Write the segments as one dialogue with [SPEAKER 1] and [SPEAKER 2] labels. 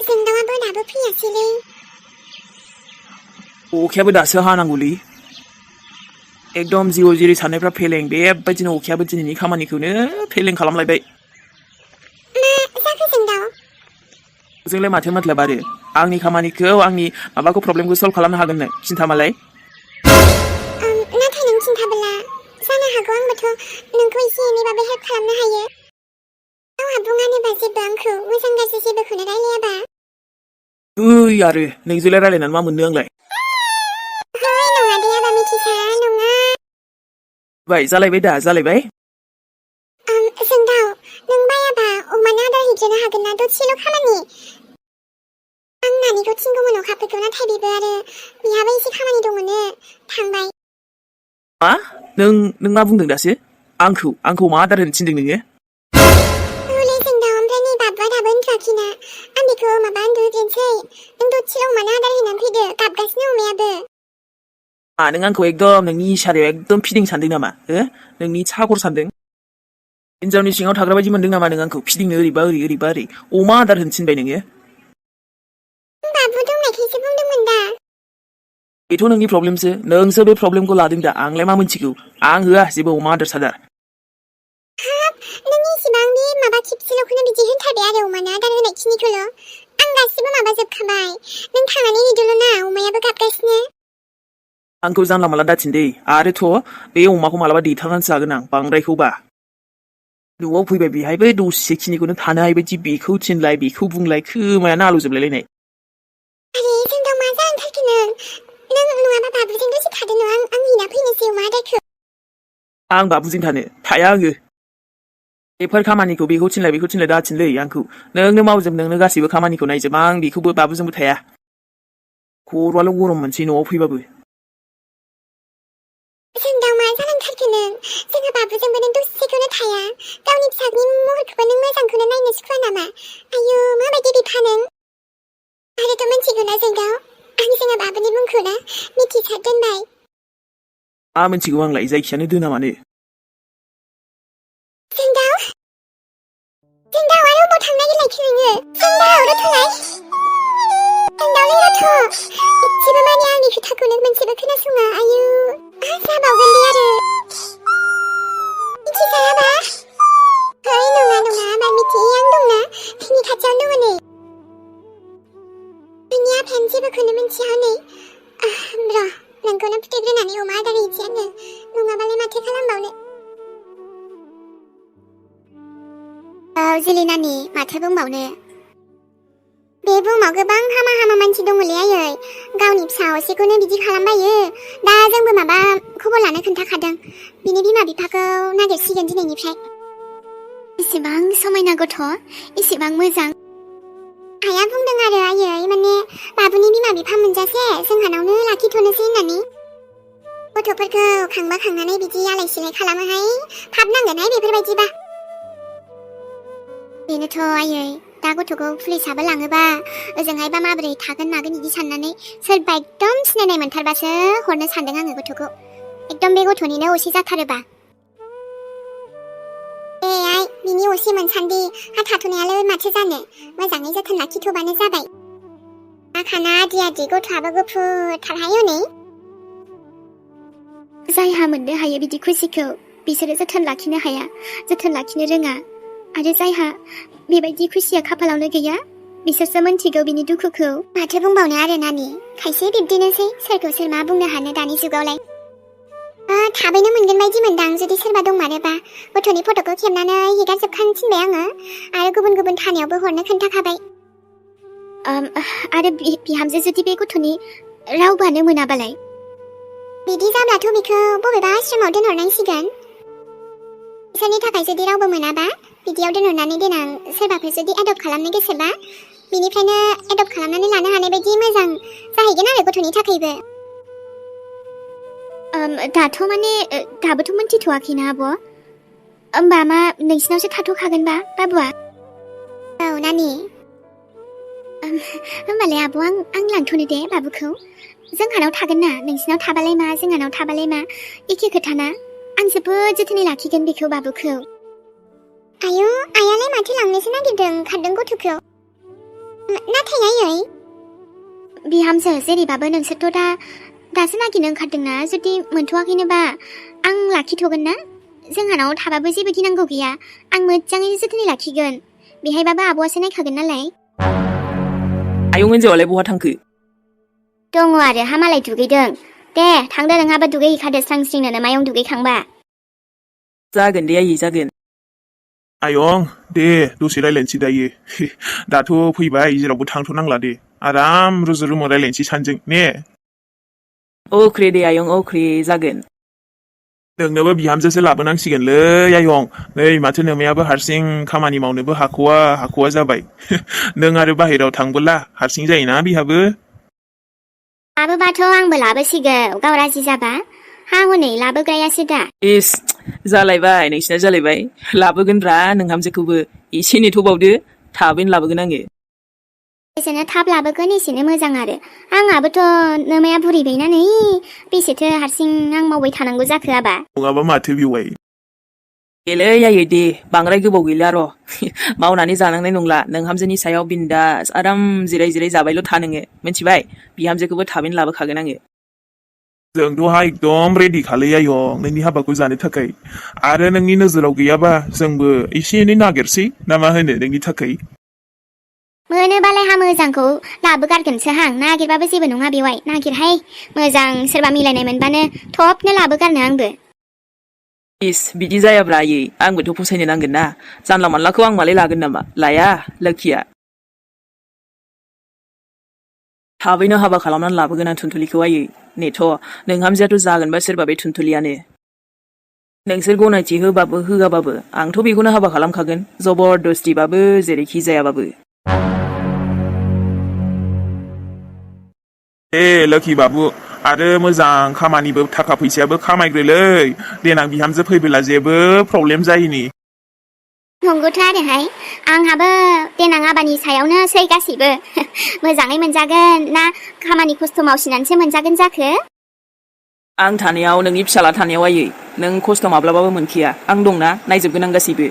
[SPEAKER 1] जोंदावाबो दाबो फैयासैलै
[SPEAKER 2] अखायाबो दासो हानांगौलै एकदम जिउ जिरि साननायफ्रा फेलें बेबायदिनो अखायाबो दिनैनि खामानिखौनो फेलें खालामलायबाय
[SPEAKER 1] मा जाखो जोंदाव
[SPEAKER 2] जोंलाय माथो मतलब आरो आंनि खामानिखौ आंनि माबाखौ प्रब्लेमखौ सल्भ खालामनो हागोननो खिन्थामालाय
[SPEAKER 1] नाथाय नों खिन्थाबोला जानो हागौ आंबोथ' नोंखौ एसे एनैबाबो हेल्प खालामनो हायो गावहा बुङानोबा जेबो आंखौ मोजां गाज्रि जेबोखौनो रायलायाबा
[SPEAKER 2] ओइ आरो नोंजोंलाय रायलायनानै मा मोननो आंलाय
[SPEAKER 1] है नङा दे आबा मिथिसा नङा
[SPEAKER 2] जालायबाय दा जालायबाय
[SPEAKER 1] जोंदाव नों बायाबा अमानो आदार हैग्रोनो हागोन ना दसेल' खामानि आं नानिखौ थिनगौमोन अखाफोरखौ नाथाय बेबो आरो बिहाबो एसे खामानि दङनो थांबाय
[SPEAKER 2] मा नों मा बुंदों दासो आंखौ मा आदार होनो थिनदों नोङो
[SPEAKER 1] हले जोंदाव ओमफ्राय नै बाबुआ दाबो उन्दुआखैना आं बेखौ माबा उन्दुहोग्रोनोसै नों दसेल' अमानो आदार हैनानै फैदो गाबगासिनो अमायाबो
[SPEAKER 2] नों आंखौ एकदम नोंनि इसारायाव एकदम फिदिं सानदों नामा नोंनि सागर सानदों हिनजावनि सिङाव थाग्रा बायदि मोनदों नामा नों आंखौ फिदिंनो ओरैबा ओरै अमा आदार होनो थिनबाय नोङो
[SPEAKER 1] बाबु दंनायखायसो बुंदोंमोन दा
[SPEAKER 2] बेथ' नोंनि प्रब्लेमसो नोंसो बे प्रब्लेमखौ लादों दा आंलाय मा मोनथिगौ आं होआ जेबो अमा आदार सादार
[SPEAKER 1] हाब नों इसिबां बे माबा खेबसेल'खौनो बिदि होनथारबाय आरो अमानो आदार होनायखिनिखौल' आं गासिबो माबाजोबखाबाय नों थांनानै हैदोल' ना अमायाबो गाबगासिनो
[SPEAKER 2] आंखौ जानला माला दाथिन दे आरोथ' बे अमाखौ मालाबा दैथारनानैसो जागोन आं बांद्रायखौबा न'आव फैबाय बेहायबो दसेखिनिखौनो थानो हायैबायदि बेखौ थिनलाय बेखौ बुंलाय खोमायानो आलौजोबलायलायनाय
[SPEAKER 1] आरे जोंदाव मा जानानै थाखो नों नङाबा बाबुजों दसे थादो न' आं हैना फैनोसै अमा आदारखौ
[SPEAKER 2] आं बाबुजों थानो थाया आङो बेफोर खामानिखौ बेखौ थिनलाय दाथिनलै आंखौ नोंनो मावजोब नोंनो गासैबो खामानिखौ नायजोब आं बेखौबो बाबुजोंबो थाया खर'आल' गरम मोनसै न'आव फैबाबो
[SPEAKER 1] जोंदाव मा जानानै थाखो नों जोंहा बाबुजोंबो नों दसेखौनो थाया गावनि फिसाजोनि महरखौबो नों मोजांखौनो नायनो सुखुवा नामा आयौ माबायदि बिफा नों आरोथ' मिथिगौ ना जोंदाव आं जोंहा बाबुनि मुंखौ ना मिथिसार दोनबाय
[SPEAKER 2] मा मिथिगौ आंलाय जायखियानो दोना मानो
[SPEAKER 1] जोंदाव आरो अबाव थांनो नागिरलायखो नोङो जोंदाव रथ'लाय जोंदावलै रथ' एसेबो माने आंनि खोथाखौनो मोनसेबो खोनासङा आयु जाबावगोन दे आरो मिथिजायाबा है नङा आबा मिथियै आं दंना जोंनि खाथियावनो दङ नै नोंनि आफायानो जेबोखौनो मिथिया हनै र' नोंखौनो फुथुग्रोनानै अमा आदार हैनोसै आङो नङाबालाय माथो खालामबावनो जिलि नानि माथो बुंबावनो बे बुहुमाव गोबां हामा मानसि दङलै आयै गावनि फिसा असेखौनो बिदि खालामबायो दा जोंबो माबा खबर लानो खोन्थाखादों बिनि बिमा बिफाखौ नागिरसिगोन दिनैनिफ्राय इसेबां समायना गथ' इसेबां मोजां आइया बुंदों आरो आयै माने बाबुनि बिमा बिफा मोनजासे जोंहानावनो लाखिथ'नोसै होननानै गथ'फोरखौ खांबा खांनानै बिदि आलाय सिलाय खालामोहाय थाब नांगोनहाय बेफोरबायदिबा बेनोथ' आयै दा गथ'खौ पुलिसाबो लाङोबा ओजोंहायबा माबोरै थागोन मागोन बिदि साननानै सोरबा एकदम सिनायनाय मोनथारबासो हरनो सानदों आङो गथ'खौ एकदम बे गथ'निनो असे जाथारोबा आइ बिनि असे मोनसान्दि हा थाथ'नायालाय माथो जानो मोजाङै जोथोन लाखिथ'बानो जाबाय आखाना आदि गथ'आबो गुफुरथारहाय हनै
[SPEAKER 3] जायहा मोननो हायो बिदि खुसिखौ बिसोरो जोथोन लाखिनो हाया जोथोन लाखिनो रोङा आरो जायहा बेबायदि खुसिया खाफालावनो गैया बिसोरसो मोनथिगौ बिनि दुखुखौ
[SPEAKER 1] माथो बुंबावनो आरो नानि खायसे बिब्दिनोसै सोरखौ सोर मा बुंनो हानो दानि जुगावलाय थाबैनो मोनगोन बायदि मोनदां जुदि सोरबा दंमारोबा गथ'नि फट'खौ खेबनानै हेगारजोबखानो थिनबाय आङो आरो गुबुन थानायावबो हरनो खोन्थाखाबाय
[SPEAKER 3] आरो बिहामजो जुदि बे गथ'नि रावबानो मोनाबालाय
[SPEAKER 1] बिदि जाब्लाथ' बेखौ बबेबा आश्रमाव दोनहरनांसिगोन बिसोरनि थाखाय जुदि रावबो मोनाबा बिदियाव दोनहरनानै देनां सोरबाफोर जुदि एडप्ट खालामनो गोसोबा बिनिफ्रायनो एडप्ट खालामनानै लानो हानाय बायदि मोजां जाहैगोन आरो गथ'नि थाखायबो
[SPEAKER 3] दाथ' माने दाबोथ' मोनथिथ'वाखैना आब' होमबा मा नोंसिनावसो थाथ'खागोनबा बाबुआ
[SPEAKER 1] औ नानि
[SPEAKER 3] होमबालाय आब' आं लांथ'नो दे बाबुखौ जोंहानाव थागोन ना नोंसिनाव थाबालाय मा जोंहानाव थाबालाय मा एखे खोथाना आं जोबोद जोथोनै लाखिगोन बेखौ बाबुखौ
[SPEAKER 1] आयौ आयालाय माथो लांनोसो नागिरदों खारदों गथ'खौ नाथाय आयै
[SPEAKER 3] बिहामजो जेरैबाबो नोंसोरथ' दासो नागिरनो ओंखारदोंना जुदि मोनथ'वाखैनोबा आं लाखिथ'गोन ना जोंहानाव थाबाबो जेबो गिनांगौ गैया आं मोजाङैनो जोथोनै लाखिगोन बेहायबाबो आब'आसो नायखागोन नालाय
[SPEAKER 2] आयं हिनजावालाय बहा थांखो
[SPEAKER 3] दङ आरो हा मालाय दुगैदों दे थांदो नोंहाबो दुगैहैखादो स्रां-स्रिंनो मायाव दुगैखांबा
[SPEAKER 2] जागोन दे आयै जागोन
[SPEAKER 4] आयं दे दसे रायलायनोसै दायो दाथ' फैबाय जेरावबो थांथ'नांला दे आराम रुजु रुमु रायलायनोसै सानजों ने
[SPEAKER 2] अख्रे दे आयं अख्रे जागोन
[SPEAKER 4] नोंनोबो बिहामजोसो लाबोनांसिगोनलै आयं नै माथो नोमायाबो हारसिं खामानि मावनोबो हाख'वा जाबाय नों आरो बाहेरायाव थांबोला हारसिं जायोना बिहाबो
[SPEAKER 3] लाबोबाथ' आंबो लाबोसिगौ गाव राजि जाबा हा हनै लाबोग्रायासो दा
[SPEAKER 2] इस जालायबाय नोंसिना जालायबाय लाबोगोनब्रा नोंहामजोखौबो एसे नेथ'बावदो थाबैनो लाबोगोन आङो
[SPEAKER 3] जेसेनो थाब लाबोगोन एसेनो मोजां आरो आंहाबोथ' नोमाया बुरिबायना नै बेसेथो हारसिं आं मावबाय थानांगौ जाखो आबा
[SPEAKER 4] नङाबा माथो बेवाय
[SPEAKER 2] देलै आयै दे बांद्राय गोबाव गैला र' मावनानै जानांनाय नंला नोंहामजोनि सायाव बिन्दास आराम जिराय जिराय जाबायल' था नोङो मिथिबाय बिहामजोखौबो थाबैनो लाबोखागोन आङो
[SPEAKER 4] जोंथ'हा एकदम रेडि खालै आयं नोंनि हाबाखौ जानो थाखाय आरो नोंनि नोजोराव गैयाबा जोंबो एसे एनै नागिरसै ना मा होनो नोंनि थाखाय
[SPEAKER 3] मोनोबालाय हा मोजांखौ लाबोगारगोनसो हां नागिरबाबो जेबो नङा बेवाय नागिरहाय मोजां सोरबा मिलायनाय मोनबानो थबनो लाबोगारनो आंबो
[SPEAKER 2] इस बिदि जायाब्रा आयै आंबोथ' फसायनो नांगोन ना जानला मानलाखौ आं मालाय लागोन नामा लाया लोखिया थाबैनो हाबा खालामनानै लाबोगोन आं थुनथुलिखौ आयै नेथ' नोंहामजोआथ' जागोनबा सोरबा बे थुनथुलियानो नोंसोर गनायथि होबाबो होआबाबो आंथ' बेखौनो हाबा खालामखागोन जबरदस्तिबाबो जेरैखि जायाबाबो
[SPEAKER 4] लोखि बाबु आरो मोजां खामानिबो थाखा फैसायाबो खामायग्रोलै देनां बिहामजो फैबोला जेबो प्रब्लेम जायिनि
[SPEAKER 3] नंगौथ' आरोहाय आंहाबो देनां आबानि सायावनोसै गासैबो मोजाङै मोनजागोन ना खामानि खस्थ' मावसिनानैसो मोनजागोन जाखो
[SPEAKER 2] आं थानायाव नोंनि फिसाला थानायाव आयै नों खस्थ' माब्लाबाबो मोनखिया आं दंना नायजोबगोन आं गासैबो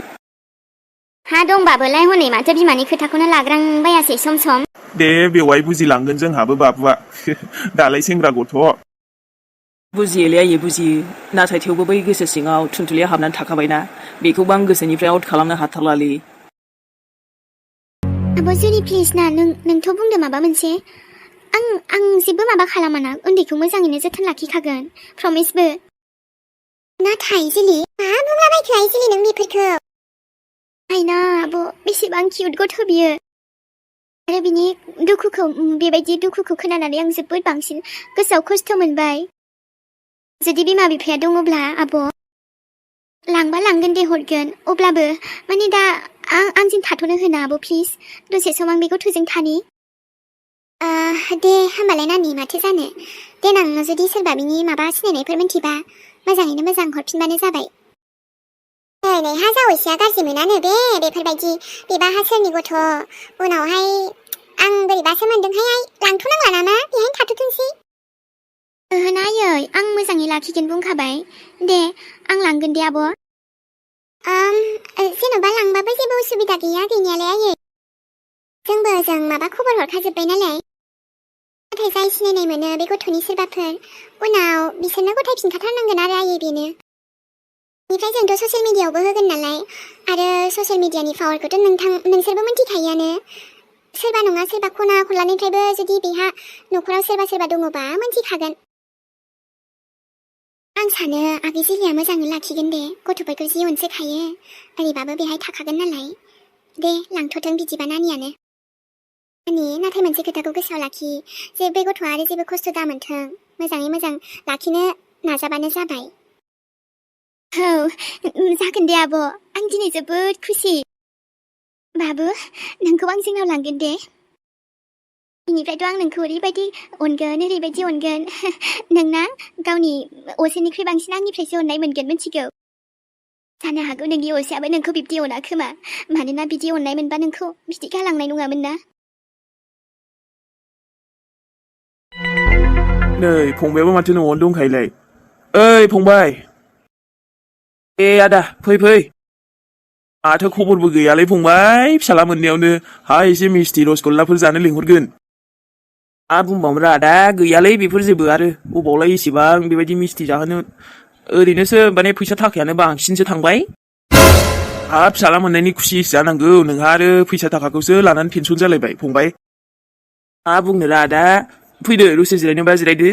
[SPEAKER 3] हा दंबाबोलाय हनै माथो बिमानि खोथाखौनो लाग्रांबायासै सम सम
[SPEAKER 4] दे बेवहाय बुजिलांगोन जोंहाबो बाबुआ दालाय सेंग्रा गथ'
[SPEAKER 2] बुजियोलै आयै बुजियो नाथाय थेवबो बै गोसो सिङाव थुनथुलिया हाबनानै थाखाबायना बेखौबो आं गोसोनिफ्राय आउट खालामनो हाथारलालै
[SPEAKER 3] आब' जुरि प्लिज ना नोंथ' बुंदो माबा मोनसे आं जेबो माबा खालामाना उन्दैखौ मोजाङैनो जोथोन लाखिखागोन प्रमिसबो
[SPEAKER 1] नाथाय जुलि मा बुंलाबायखो आइ जुलि नों बेफोरखौ
[SPEAKER 3] आइना आब' बेसेबां किउट गथ' बियो आरो बिनि बेबायदि दुखुखौ खोनानानै आं जोबोद बांसिन गोसोआव खस्थ' मोनबाय जुदि बिमा बिफाया दङब्ला आब' लांबा लांगोन दे हरगोन अब्लाबो माने दा आंजों थाथ'नो होना आब' प्लिज दसे सम आं बे गथ'जों थानि
[SPEAKER 1] दे होमबालाय नानि माथो जानो देनां जुदि सोरबा बिनि माबा सिनायनायफोर मिन्थिबा मोजाङैनो मोजां हरफिनबानो जाबाय नै हा जावैसोआ गाज्रि मोनानो बेफोरबायदि बेबा हा सोरनि गथ' उनावहाय आं बोरैबासो मोनदोंहाय आइ लांथ'नांला नामा बेहायनो थाथ'थोंसै
[SPEAKER 3] नायै आं मोजाङै लाखिगोन बुंखाबाय दे आं लांगोन दे आब'
[SPEAKER 1] जेन'बा लांबाबो जेबो उसुबिदा गैया गैनायालाय आयै जोंबो ओजों माबा खबर हरखाजोब्बाय नालाय नाथाय जाय सिनायनाय मोनो बे गथ'नि सोरबाफोर उनाव बिसोरनो गथायफिनखाथारनांगोन आरो आयै बेनो बेनिफ्राय जोंथ' ससियेल मिडियायावबो होगोन नालाय आरो ससियेल मिडियानि पावारखौथ' नोंसोरबो मिन्थिखायोआनो सोरबा नङा सोरबा खना खनलानिफ्रायबो जुदि बेहा न'खराव सोरबा दङबा मिन्थिखागोन आं सानो आगै जिलिया मोजाङै लाखिगोन दे गथ'फोरखौ जि अनसोखायो ओरैबाबो बेहाय थाखागोन नालाय दे लांथ'थों बिदिबा नानियानो नाथाय मोनसे खोथाखौ गोसोआव लाखि जे बे गथ'आ आरो जेबो खस्थ' दामोनथों मोजाङै मोजां लाखिनो नाजाबानो जाबाय
[SPEAKER 3] औ जागोन दे आब' आं दिनै जोबोद खुसि बाबु नोंखौ आं जोंनाव लांगोन दे बेनिफ्रायथ' आं नोंखौ ओरैबायदि अनगोन नोंना गावनि असेनिख्रुइ बांसिन आंनिफ्रायसो अननाय मोनगोन मिथिगौ जानो हागौ नोंनि असेयाबो नोंखौ बिब्दि अना खोमा मानोना बिदि अननाय मोनबा नोंखौ बिदि गालांनाय नङामोन ना
[SPEAKER 4] नै फंबायाबो माथो न'आवनो दंखायोलाय ओइ फंबाय
[SPEAKER 2] आदा फै माथो खबरबो गैयालै फंबाय फिसाला मोननायावनो हाय एसे मिस्टि रसगल्लाफोर जानो लिंहरगोन मा बुंबावनोरा दा गैयालै बेफोर जेबो आरो अबावलाय एसेबां बेबायदि मिस्टि जाहोनो ओरैनोसो माने फैसा थाखायानो बांसिनसो थांबाय हाब फिसाला मोननायनि खुसिसो जानांगौ नोंहा आरो फैसा थाखाखौसो लानानै टेनसन जालायबाय फंबाय मा बुंनोरा दा फैदो दसे जिरायनोबा जिरायदो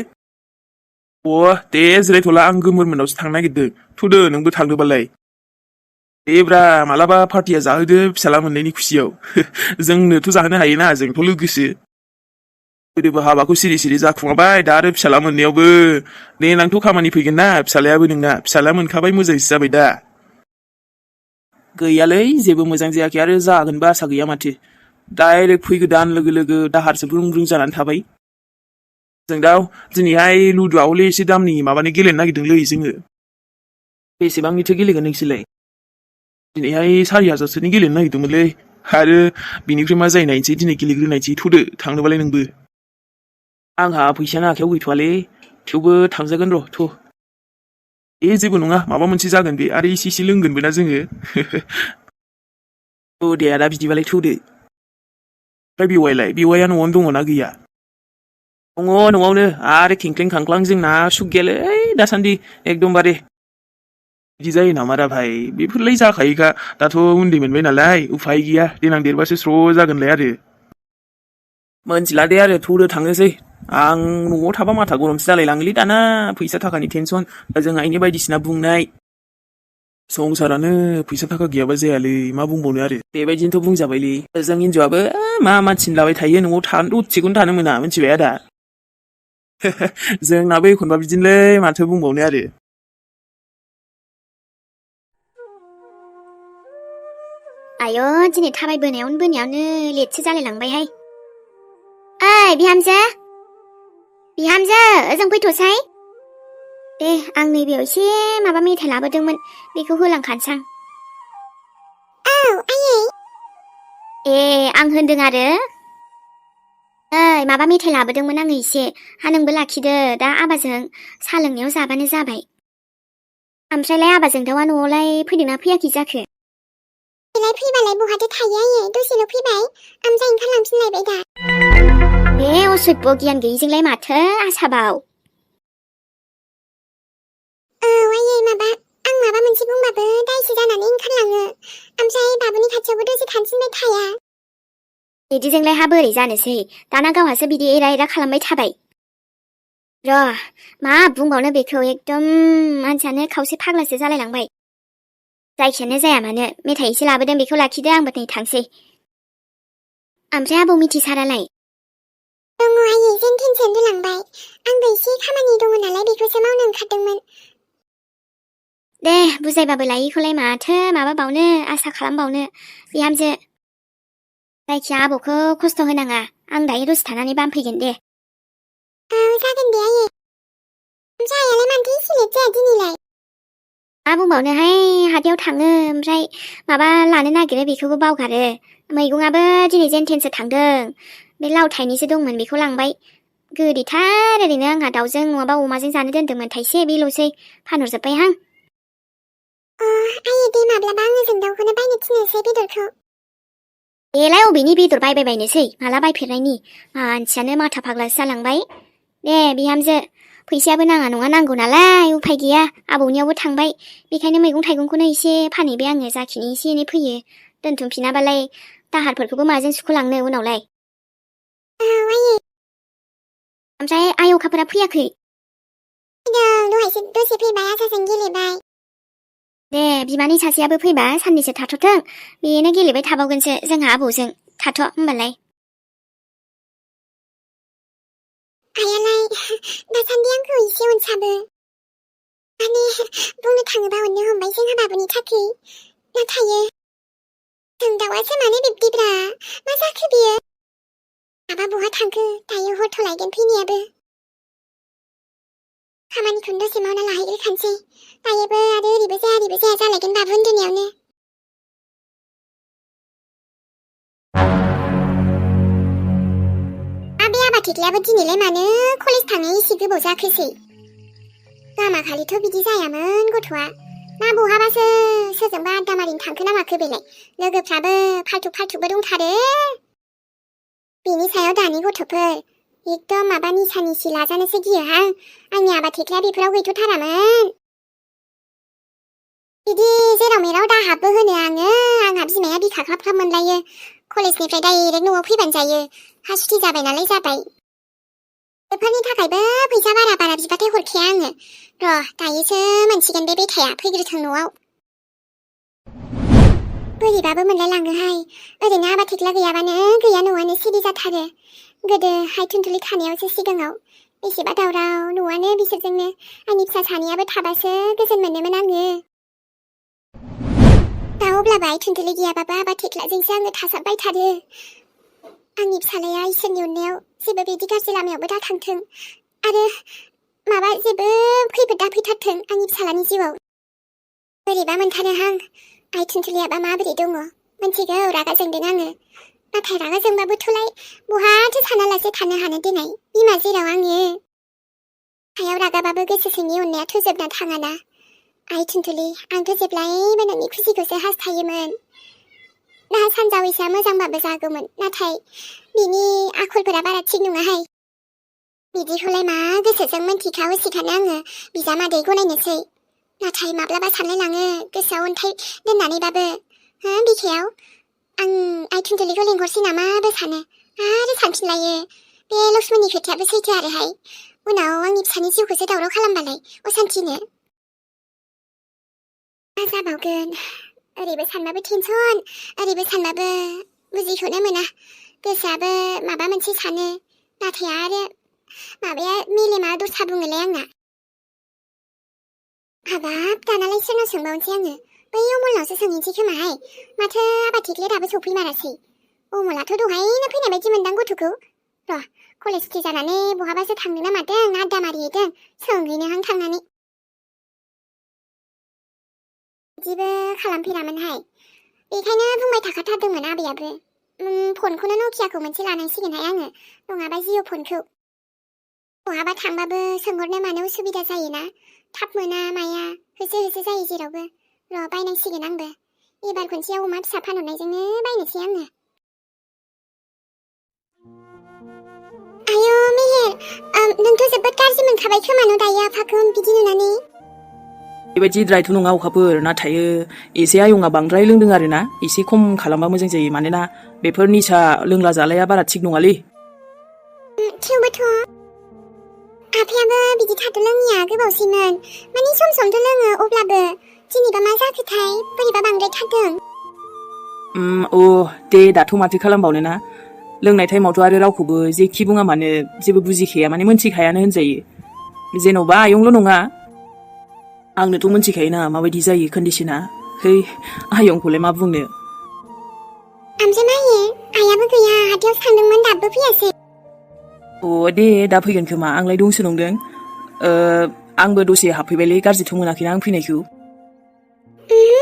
[SPEAKER 2] दे जिरायथ'ला आं गोमोर मोननावसो थांनो नागिरदों थ'दो नोंबो थांदोबालाय देब्रा मालाबा पार्टिया जाहोदो फिसाला मोननायनि खुसियाव जोंनोथ' जाहोनो हायोना जोंथ' लोगोसो गोदोबो हाबाखौ सिरि सिरि जाखुमाबाय दा आरो फिसाला मोननायावबो देनांथ' खामानि फैगोन ना फिसालायाबो नोंना फिसाला मोनखाबाय मोजांसो जाबाय दा गैयालै जेबो मोजां जायाखै आरो जागोनबो आसा गैया माथो डाइरेक्ट फैगोदान लोगो लोगो दाहारसो ब्रुं ब्रुं जानानै थाबाय जों दा दिनैहाय लुदुआ हले एसे दामनि माबानि गेलेनो नागिरदोंलै जोङो बेसेबांनिथो गेलेगोन नोंसोरलाय दिनैहाय 4,000सोनि गेलेनो नागिरदोंमोनलै आरो बिनिफ्राय मा जायो नायनोसै दिनै गेलेग्रोनायसै थ'दो थांनोबालाय नोंबो आंहा फैसायानो आखायाव गैथ'वालै थेवबो थांजागोन र' थ' जेबो नङा माबा मोनसे जागोन बे आरो एसे लोंगोनबो ना जोङो दे आदा बिदिबालाय थ'दो ओमफ्राय बेवाइया न'आवनो दङना गैया दङ न'आवनो आरो खेंख्लें खांख्लां जोंना सुख गैयालै दासान्दि एकदमबारे बिदि जायो नामारा भाई बेफोरलाय जाखायोखा दाथ' उन्दै मोनबाय नालाय उफाय गैया देनां देरबासो स्र' जागोनलाय आरो मोनथिला दे आरो थ'दो थांनोसै आं न'आव थाबा माथा गरमसो जालायलाङोलै दाना फैसा थाखानि टेनसन जों आइनि बायदिसिना बुंनाय संसारानो फैसा थाखा गैयाबा जायालै मा बुंबावनो आरो बेबायदिनोथ' बुंजाबायलै जों हिन्जावाबो मा थिनलाबाय थायो न'आव दसेखौनो थानो मोना मिथिबाय आदा जोंनाबो एखनबा बिदिनोलै माथो बुंबावनो आरो
[SPEAKER 3] आयो दिनै थाबायबोनायावनो लेटसो जालायलांबायहाय ओइ बिहामजो ओजों फैथ'साय दे आं नैबेयाव एसे माबा मेथाइ लाबोदोंमोन बेखौ होलांखानोसां
[SPEAKER 1] औ आयै
[SPEAKER 3] आं होनदों आरो ओइ माबा मेथाइ लाबोदोंमोन आङो एसे नोंबो लाखिदो दा आबाजों साहा लोंनायाव जाबानो जाबाय ओमफ्रायलाय आबाजों दाउआ न'आवलाय फैदोंना फैयाखै जाखो
[SPEAKER 1] फैबालाय बहाथो थायो आयै दसेल' फैबाय ओमफ्राय ओंखारलांफिनलायबाय दा
[SPEAKER 3] असभ्य गियान गैयिजोंलाय माथो आसाबाव
[SPEAKER 1] औ आयै आं माबा मोनसे बुंबाबो दायसो जानानै ओंखारलाङो ओमफ्राय बाबुनि खाथियावबो दसे थानफिनबाय थाया
[SPEAKER 3] बिदिजोंलाय बोरै जानोसै दाना गावहासो बिदि एरा खालामबाय थाबाय र' मा बुंबावनो बेखौ एकदम मानसियानो खावसे फाग्लासो जालायलांबाय जायखियानो जाया मानो मेथाइ एसे लाबोदों बेखौ लाखिदो आंबो नै थांसै ओमफ्राय आबौ मिथिसारालाय
[SPEAKER 1] दङ आयै जेन होलांबाय आंबो एसे खामानि दङ नालाय बेखौसो मावनो ओंखारदोंमोन
[SPEAKER 3] दे बुजायबाबो लायिखौलाय माथो माबाबावनो आसा खालामबावनो बिहामजो जायखिया आबौखौ खस्थ' होनाङा आं दायो दसे थानानै बामफैगोन दे
[SPEAKER 1] औ जागोन दे आयै ओमफ्राय आयालाय मानोथो एसे लेट जाया दिनैलाय
[SPEAKER 3] मा बुंबावनोहाय हाथायाव थाङो ओमफ्राय माबा लानो नागिरो बेखौबो बावगारो मैगङाबो दिनै जेन थेनसो थांदों बे लाव थाइनैसो दंमोन बेखौ लांबाय गोदैथार ओरैनो आंहा दाउजों नङाबा अमाजों जानो दोन्दोंमोन थाइसे बेल'सै फानहरजोब्बायहां
[SPEAKER 1] आयै दे माब्लाबा आंजों दाउखौनो बायनो थिननोसै बेदरखौ
[SPEAKER 3] बेलाय अबेनि बेदर बायबायनोसै माला बायफेरनायनि मानसियानो माथा फाग्लासो जालांबाय दे बिहामजो फैसायाबो नाङा नङा नांगौ नालाय उफाय गैया आबौनियावबो थांबाय बेखायनो मैगं थाइगंखौनो एसे फानहैबाय आङो जाखिनि एसे एनै फैयो दोनथुमफिनाबालाय दाहारफोरखौबो माजों सुख'लांनो उनावलाय ओमफ्राय आय अखाफोरा फैयाखै
[SPEAKER 1] दहायसो दसे फैबाय आसाजों गेलेबाय
[SPEAKER 3] दे बिमानै सासेयाबो फैबा साननैसो थाथ'थों बेनो गेलेबाय थाबावगोनसो जोंहा आबौजों थाथ' होमबालाय
[SPEAKER 1] आयालाय दासान्दि आंखौ एसे अनसाबो माने बुंनो थाङोबा अननो हमबाय जोंहा बाबुनि थाखाय नाथाय जों दाउआसो मानो बिब्दिब्रा मा जाखो बियो माबा बहा थांखो दायो हरथ' लायगोन फैनायाबो खामानिखौनो दसे मावना लाहैग्रोखानोसै दायोबो आरो ओरैबो जाया जालायगोन बाबु उन्दुनायावनो बे आबा थेख्लायाबो दिनैलाय मानो कलेज थांनाय एसे गोबाव जाखोसै गामाखालिथ' बिदि जायामोन गथ'आ ना बहाबासो सोरजोंबा आड्डा मारिनो थांखो ना माखो बेलाय लोगोफ्राबो फाल्थुबो दंथारो बेनि सायाव दानि गथ'फोर एकदम माबा निसा लाजानोसो गियोहां आंनि आबा थेख्लाया बेफोराव गैथ'थारामोन बिदि जेराव मेराव दाहाबबो होनो आंहा बिमाया बिखा ख्लाब ख्लाब मोनलायो कलेजनिफ्राय डाइरेक्ट न'आव फैबानो जायो हासुथि जाबाय नालाय जाबाय बेफोरनि थाखायबो फैसा बारा बिबाथाय हरखाया आङो र' दायोसो मोनसिगोन बे बेथाया फैग्रोथों न'आव बोरैबाबो मोनलायलाङोहाय ओरैनो आबा थेख्ला गैयाबानो गैया न'आनो सिरि जाथारो गोदोहाय थुनथुलि थानायावसो सिगाङाव बेसेबा दावराव न'आनो बिसोरजोंनो आंनि फिसा सानैयाबो थाबासो गोजोन मोनोमोन आङो दा अब्लाबो आइ थुनथुलि गैयाबाबो आबा थेख्लाजोंसो आङो थासाबबाय थारो आंनि फिसालाया इसोरनि अननायाव जेबो बिदि गाज्रि लामायावबो दा थांथों आरो माबा जेबो खैफोद दाफैथारथों आंनि फिसालानि जिउआव बोरैबा मोनथारोहां आइ थुनथुलियाबा माबोरै दङ मोनथिगौ रागा जोंदों आङो नाथाय रागा जोंबाबोथ'लाय बहाथो सानालासे थानो हानो देनाय बिमा जेराव आङो सायाव रागाबाबो गोसो सिंनि अननायाथ' जोबना थाङाना आइ थुनथुलि आंथ' जेब्लायबो नोंनि खुसिखौसो हास्थायोमोन दा सानजावैसोआ मोजांबाबो जागौमोन नाथाय बिनि आखलफोरा बारा थिग नङाहाय बिदिखौलाय मा गोसोजों मोनथिखा उसिखानो आङो बिजामादै गनायनोसै नाथाय माब्लाबा सानलायलाङो गोसोआव अन्थाइ दोननानैबाबो बिखायाव आं आइ थुनथुलिखौ लेंहरसै नामाबो सानो आरो सानफिनलायो बे लक्ष्मणनि खोथायाबो सैथो आरोहाय उनाव आंनि फिसानि जिउखौसो दावराव खालामबालाय असान्थिनो मा जाबावगोन ओरैबो सानबाबो टेनसन ओरैबो सानबाबो बुजिखौनो मोना गोसोआबो माबा मोनसे सानो नाथाय आरो माबाया मेलेमा दस्रा बुङोलाय आंना हाबाब दानालाय सोरनाव सोंबावनोसै आङो बै अमलनावसो सोंहैनोसै खोमाहाय माथो आबा थेख्लाया दाबो सफैमारासै अमलाथ' दहायनो फैनाय बायदि मोनदां गथ'खौ र' कलेज सुथि जानानै बहाबासो थांनो ना मादों आड्डा मारिहैदों सोंहैनोहां थांनानै बिदिबो खालामफेरामोनहाय बेखायनो बुंबाय थाखाथारदोंमोन आबैयाबो फनखौनो नकियाखौ मोनसे लानांसिगोनहाय आङो नङाबा जिअ फनखौ बहाबा थांबाबो सोंहरनो मानो उसुबिदा जायोना थाब मोना माया होसो जायो जेरावबो र' बायनांसिगोन आंबो एबार खनसेयाव अमा फिसा फानहरनायजोंनो बायनोसै आङो आयौ मेहेर नोंथ' जोबोद गाज्रि मोनखाबाय खोमानो दायो आफाखौ बिदि नुनानै
[SPEAKER 2] बेबायदि द्रायथ' नङा अखाफोर नाथाय एसे आयंआ बांद्राय लोंदों आरोना एसे खम खालामबा मोजां जायो मानोना बेफोर निसा लोंला जालाया बारा थिग नङालै
[SPEAKER 1] थेवबोथ' आफायाबो बिदि थाथ' लोङिया गोबावसैमोन माने समथ' लोङो अब्लाबो दिनैबा मा जाखोथाय बोरैबा बांद्राय थारदों
[SPEAKER 2] दे दाथ' माथो खालामबावनो ना लोंनाय टाइमावथ' आरो रावखौबो जेखि बुङा मानो जेबो बुजिखाया माने मोनथिखायानो होनजायो जेन'बा आयंल' नङा आंनोथ' मोनथिखायोना माबायदि जायो कन्डिशना है आयंखौलाय मा बुंनो
[SPEAKER 1] ओमफ्राय माहिर आइयाबो गैया हाथायाव थांदोंमोन दाबो फैयासै
[SPEAKER 2] दे दा फैगोन खोमा आंलाय दंसो नंदों आंबो दसे हाबफैबायलै गाज्रिथ' मोनाखैना आं फैनायखौ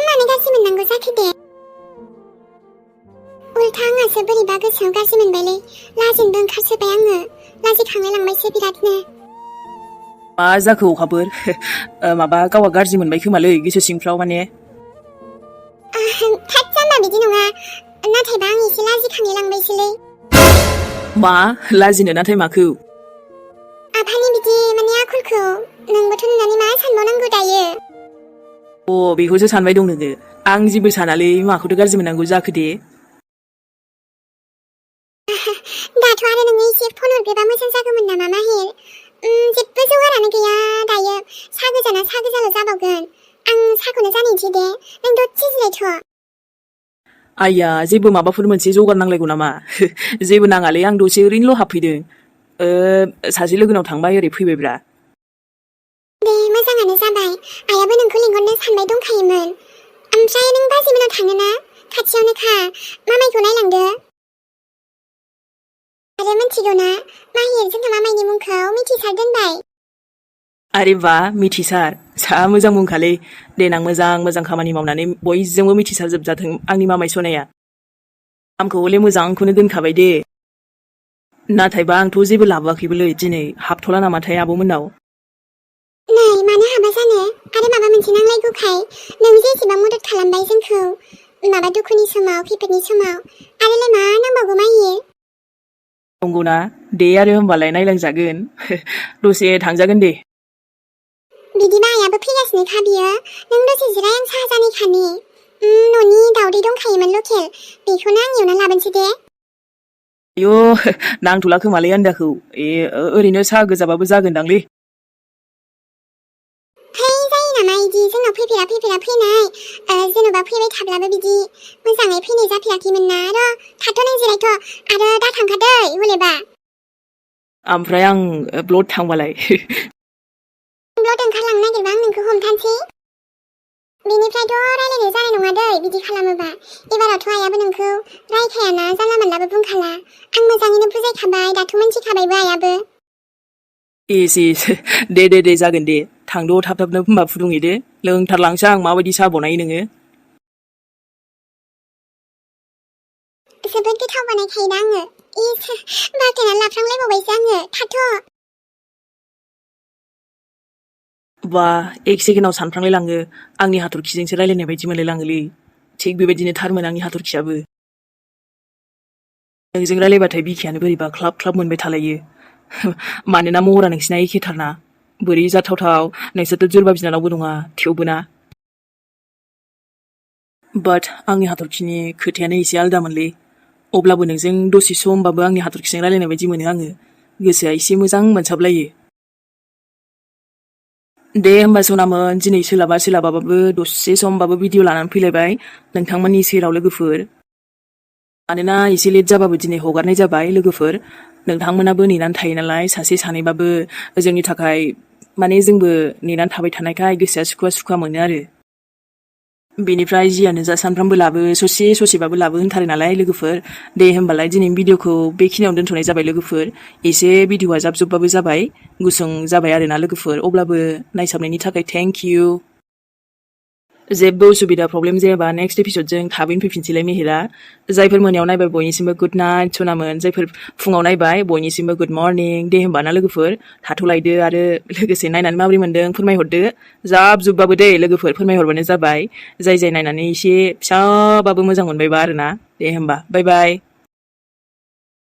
[SPEAKER 1] मानो गाज्रि मोननांगौ जाखो दे उल्था आंहासो बोरैबा गोसोआव गाज्रि मोनबायलै लाजिनोबो ओंखारसोबाय आङो लाजिखांलाय लांबायसो बिरादनो
[SPEAKER 2] मा जाखो अखाफोर माबा गावहा गाज्रि मोनबाय खोमालै गोसो सिंफ्राव माने
[SPEAKER 1] थाद जाम्बा बिदि नङा नाथायबा आं एसे लाजिखांलाय लांबायसोलै
[SPEAKER 2] मा लाजिनो नाथाय माखौ
[SPEAKER 1] आफानि बिदि माने आखलखौ नोंबोथ' नुनानै मा सानबावनांगौ दायो
[SPEAKER 2] बेखौसो सानबाय दं नोङो आं जेबो सानालै माखौथ' गाज्रि मोननांगौ जाखो दे
[SPEAKER 1] दाथ' आरो नोङो एसे फन हरग्रोबा मोजां जागौमोन नामा माहिर जेबो जगारानो गैया दायो साहा गोजाना साहा गोजाल' जाबावगोन आं साहाखौनो जानायनोसै दे नों दसे जिरायथ'
[SPEAKER 2] आइया जेबो माबाफोर मोनसे जगार नांलायगौ नामा जेबो नाङालै आं दसे ओरैनोल' हाबफैदों सासे लोगोनाव थांबाय ओरै फैबायब्रा
[SPEAKER 1] दे मोजाङानो जाबाय आइयाबो नोंखौ लिंहरनो सानबाय दंखायोमोन ओमफ्राय नों बाजैमोनाव थाङोना खाथियावनोखा मामायखौ नायलांदो आरो मिथिगौ ना माहिर जोंहा मामायनि मुंखौ मिथिसार दोनबाय
[SPEAKER 2] आरे बा मिथिसार जा मोजां बुंखालै देनां मोजां खामानि मावनानै बयजोंबो मिथिसार जोबजाथों आंनि मामाय सनाया आंखौ हले मोजांखौनो दोनखाबाय दे नाथायबा आंथ' जेबो लाबोआखैबोलै दिनै हाबथ'ला नामाथाय आब'मोननाव
[SPEAKER 1] नै मानो हाबा जानो आरो माबा मोनसे नांलायगौखाय नों जेसेबां मदद खालामबाय जोंखौ माबा दुखुनि समाव खैफोदनि समाव आरोलाय मा नांबावगौ माहि
[SPEAKER 2] नंगौना दे आरो होमबालाय नायलांजागोन दसे थांजागोन दे
[SPEAKER 1] बिदिबा आइयाबो फैगासिनोखा बियो नों दसे जिराय आं साहा जानायखानि न'नि दावदै दंखायोमोन लकेल बेखौनो आं एवना लाबोनोसै दे
[SPEAKER 2] आयौ नांथ'ला खोमालै आन्दाखौ ओरैनो साहा गोजाबाबो जागोनदांलै
[SPEAKER 1] है जायो नामा इदि जोंनाव फैफेरा फैनाय जेन'बा फैबाय थाब्लाबो बिदि मोजाङै फैनाय जाफेराखैमोन ना र' थाथ' नों जिरायथ' आरो दा थांखादै हलेबा
[SPEAKER 2] ओमफ्राय आं ब्लड थांबालाय
[SPEAKER 1] ब्लड ओंखारलांनो नागिरबा आं नोंखौ हमथानोसै बेनिफ्रायथ' रायलायनाय जानाय नङा दै बिदि खालामोबा एबारावथ' आइयाबो नोंखौ रायखायाना जानला मानलाबो बुंखाला आं मोजाङैनो बुजायखाबाय दाथ' मोनथिखाबायबो आइयाबो
[SPEAKER 2] इस दे जागोन दे थांद' थाब होनबा फुदुंहैदो लोंथारलांसै आं माबायदि साहा बनायो नोङो
[SPEAKER 1] जोबोद गोथाव बानायखायोदा आङो बाखनायनानै लाफ्रांलायबावबायसो आङो थाथ'
[SPEAKER 2] बा एक सेकेन्डाव सानफ्रांलायलाङो आंनि हाथरखिजोंसो रायलायनाय बायदि मोनलायलाङोलै थिग बेबायदिनो थारमोन आंनि हाथरखियाबो नोंजों रायलायबाथाय बिखायानो बोरैबा ख्लाब मोनबाय थालायो मानोना महरा नोंसिना एखेथारना बोरै जाथावथाव नोंसोरथ' जुरबा बिनानावबो नङा थेवबो ना बाट आंनि हाथरखिनि खोथायानो एसे आलदामोनलै अब्लाबो नोंजों दसे समबाबो आंनि हाथरखिजों रायलायनाय बायदि मोनो आङो गोसोआ एसे मोजां मोनसाबलायो दे होमबा सनामोन दिनै सोलाबाबाबो दसे समबाबो भिडिअ लानानै फैलायबाय नोंथांमोननि सेराव लोगोफोर मानोना एसे लेट जाबाबो दिनै हगारनाय जाबाय लोगोफोर नोंथांमोनाबो नेनानै थायो नालाय सासे सानैबाबो जोंनि थाखाय माने जोंबो नेनानै थाबाय थानायखाय गोसोआ सुखुवा मोनो आरो बेनिफ्राय जियानो जा सानफ्रामबो लाबो ससेबाबो लाबो होनथारो नालाय लोगोफोर दे होमबालाय दिनैनि भिडिअखौ बेखिनियावनो दोनथ'नाय जाबाय लोगोफोर एसे भिडिअआ जाबजुबबाबो जाबाय गुसुं जाबाय आरोना लोगोफोर अब्लाबो नायसाबनायनि थाखाय थेंक इउ जेबो उसुबिदा प्रब्लेम जायाबा नेक्स्ट एपिसडजों थाबैनो फैफिनसैलाय मेहेरा जायफोर मोनायाव नायबाय बयनिसिमबो गुड नाइट सनामोन जायफोर फुङाव नायबाय बयनिसिमबो गुड मर्निं दे होमबा ना लोगोफोर थाथ'लायदो आरो लोगोसे नायनानै माबोरै मोनदों फोरमायहरदो जाबजुबबाबो दे लोगोफोर फोरमायहरबानो जाबाय जाय नायनानै एसे फिसाबाबो मोजां मोनबायबा आरोना दे होमबा बाय बाय